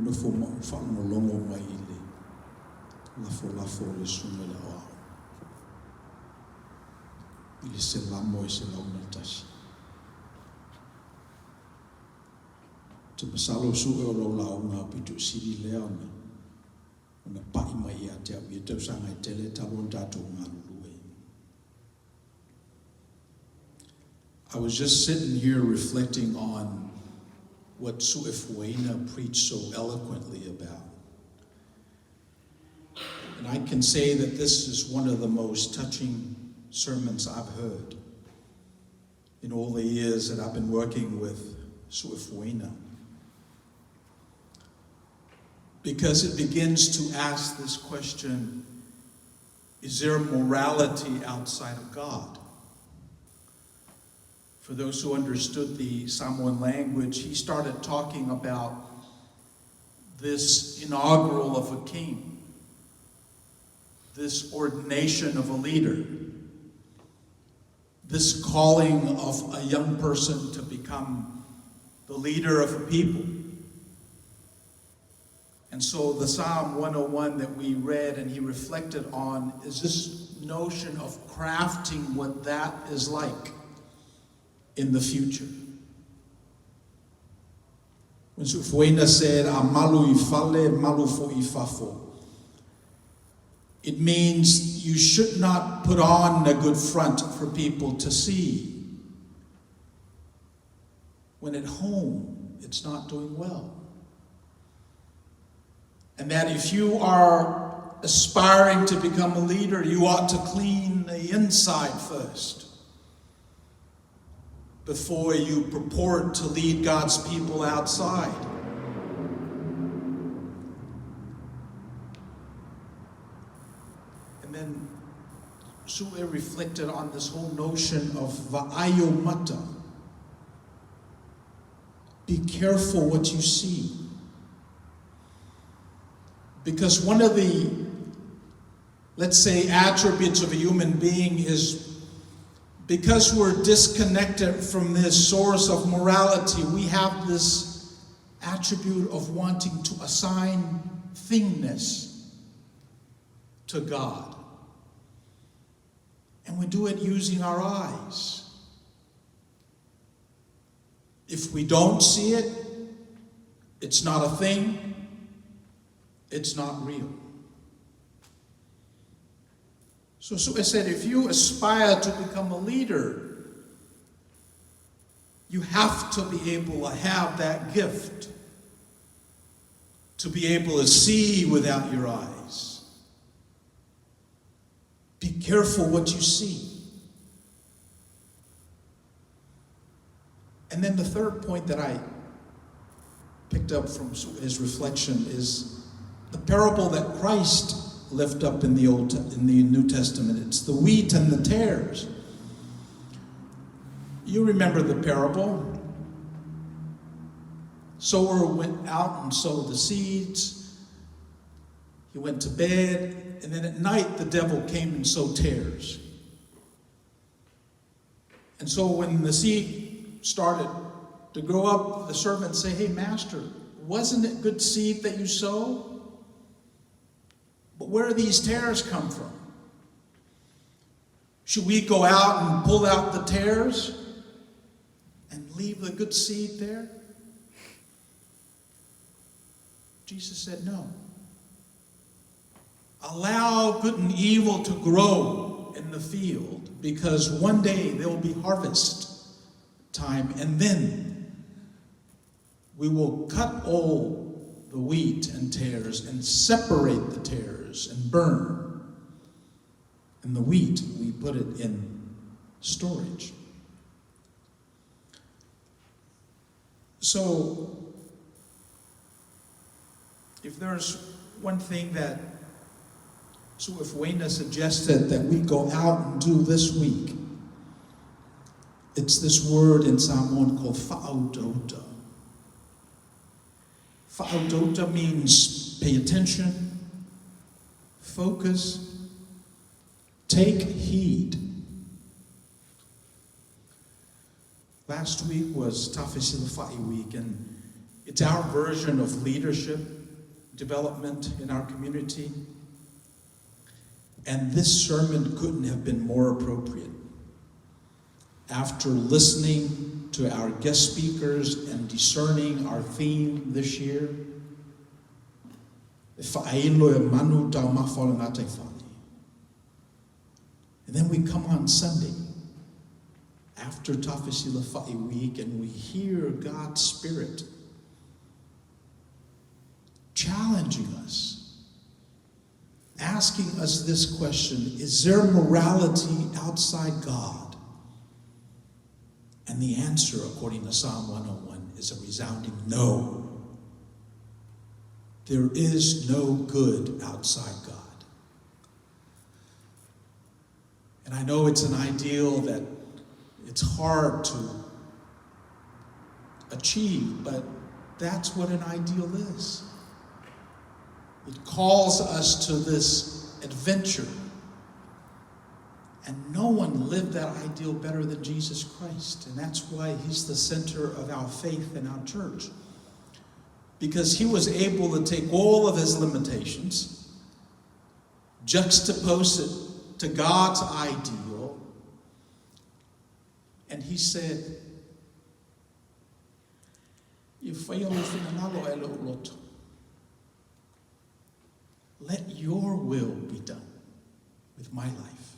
Nofo ma ou faalogologo mai i le lafolafo o le Susuga i le Aoao i le Selamo e 101. Ou te masalo Su'e o lau lauga aupito sili lea ona ona pa'i mai ia te au i ia tausaga e tele talu ona tatou galulue. I was just sitting here reflecting on what Su'efuaina preached so eloquently about. And I can say that this is one of the most touching sermons I've heard in all the years that I've been working with Su'efuaina. Because it begins to ask this question, is there morality outside of God? For those who understood the Samoan language, he started talking about this inaugural of a king, this ordination of a leader, this calling of a young person to become the leader of a people. And so the Psalm 101 that we read and he reflected on is this notion of crafting what that is like in the future. When Sufuina said, Amalu i fale, malu fo i fafo, it means you should not put on a good front for people to see when at home it's not doing well. And that if you are aspiring to become a leader, you ought to clean the inside first before you purport to lead God's people outside. And then Sue reflected on this whole notion of va'ayo mata. Be careful what you see. Because one of the, let's say, attributes of a human being is because we're disconnected from this source of morality, we have this attribute of wanting to assign thingness to God. And we do it using our eyes. If we don't see it, it's not a thing, it's not real. So I said, if you aspire to become a leader, you have to be able to have that gift, to be able to see without your eyes. Be careful what you see. And then the third point that I picked up from his reflection is the parable that Christ lifted up in the Old, in the New Testament. It's the wheat and the tares. You remember the parable. Sower went out and sowed the seeds. He went to bed, and then at night the devil came and sowed tares. And so when the seed started to grow up, the servants say, "Hey, master, wasn't it good seed that you sowed? But where do these tares come from? Should we go out and pull out the tares and leave the good seed there?" Jesus said, "No. Allow good and evil to grow in the field, because one day there will be harvest time, and then we will cut all the wheat and tares and separate the tares and burn. And the wheat, we put it in storage." So, if there's one thing that Su'efuaina suggested that we go out and do this week, it's this word in Samoan called fa'autauta. Fa'autauta means pay attention, focus, take heed. Last week was Tafesilafa'i week, and It's our version of leadership development in our community. And this sermon couldn't have been more appropriate. After listening to our guest speakers and discerning our theme this year, e faailo e manu taumafa o le gataifale. And then we come on Sunday after Tafesilafa'i week and we hear God's Spirit challenging us, asking us this question: Is there morality outside God? And the answer, according to Psalm 101, is a resounding no. There is no good outside God. And I know it's an ideal that it's hard to achieve, but that's what an ideal is. It calls us to this adventure. And no one lived that ideal better than Jesus Christ. And that's why he's the center of our faith and our church. Because he was able to take all of his limitations, juxtapose it to God's ideal, and he said, Ia faia lou finagalo ae lou loto. Let your will be done with my life,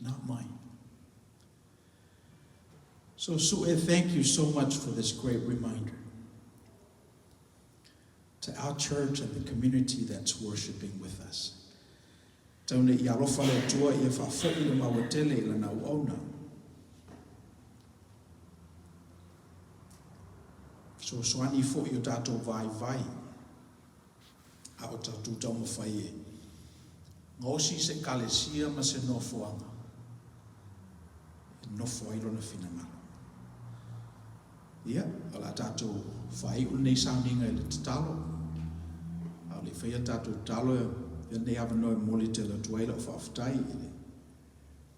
not mine. So, Sue, thank you so much for this great reminder to our church and the community that's worshiping with us. Tau nei ia alofa le Atua ia faafo'i le maua tele i lana auauna. Fesoasoani fo'i i o tatou vaivai a o tatou taumafai e gaosi se Ekalesia ma se nofoaga e nofo ai Lona finagalo. Ia, o le a tatou faaiu lenei sauniga i le tatalo. A o le i faia le tatou tatalo, e lenei avanoa e momoli tele atu ai lau faafetai i le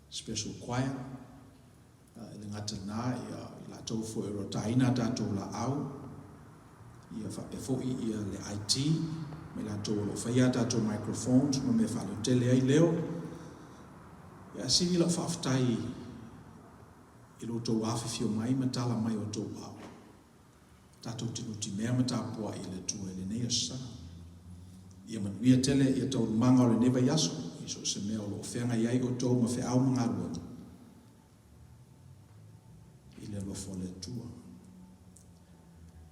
Special Choir, i le gata lena, ia, i latou foi o lo o taina a tatou laau, ia faapea foi ia le IT, ma i latou o lo o faia a tatou microphones ma mea faaleotele ai leo. Ia, ae sili lau faafetai i lo outou afifio mai ma tala mai o outou ao. Tatou te nutimea ma tapuai i le Atua i lenei aso sa. Ia manuia tele ia taualumaga o lenei vaiaso i so o se mea o lo o feagai ai outou ma feau ma galuega i le alofa o le Atua.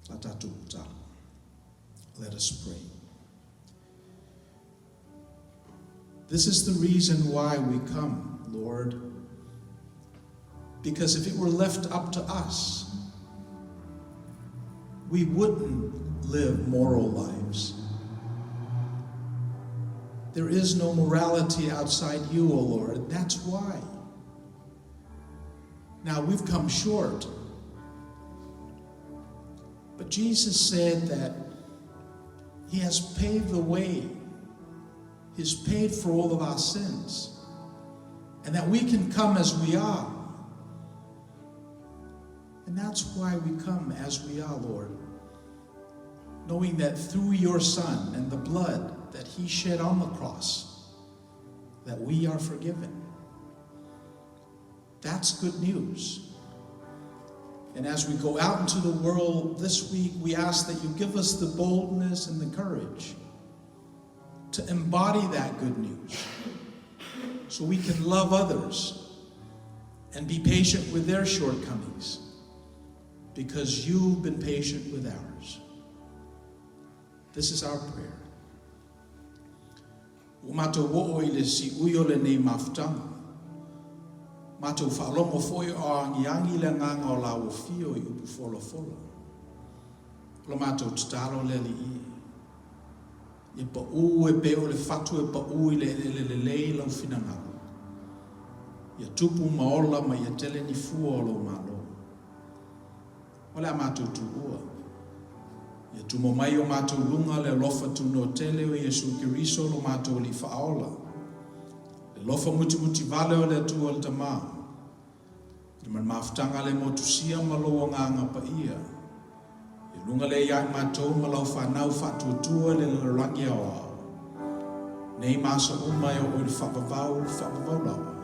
La tatou tatalo. Let us pray. This is the reason why we come, Lord. Because if it were left up to us, we wouldn't live moral lives. There is no morality outside you, O Lord. That's why. Now, we've come short. But Jesus said that He has paved the way. He's paid for all of our sins. And that we can come as we are. And that's why we come as we are, Lord. Knowing that through your Son and the blood that He shed on the cross, that we are forgiven. That's good news. And as we go out into the world this week, we ask that you give us the boldness and the courage to embody that good news so we can love others and be patient with their shortcomings because you've been patient with ours. This is our prayer. Ua matou oo i le siui o lenei mafutaga. Matou faalogo foi o agiagi le agaga o lauofio i upu folafola. O la matou tatalo le Alii e. Ia paū e pei o le fatu e paū i le eleele lelei lau finagalo. Ia tupu ma ola ma ia tele ni fua o lou Malo. O le a matou tuua. Ia tumo mai i o matou luga le alofa tunoa tele o Iesu Keriso lo matou Alii Faaola, le alofa mutimuti vale o le Atua le Tama, i le mafutaga le motusia ma lou Agaga Paia. Luga lea ia i matou ma lau fanau faatuatua i le lalolagi aoao. Nei ma aso uma e oo i le faavavau, faavavau lava.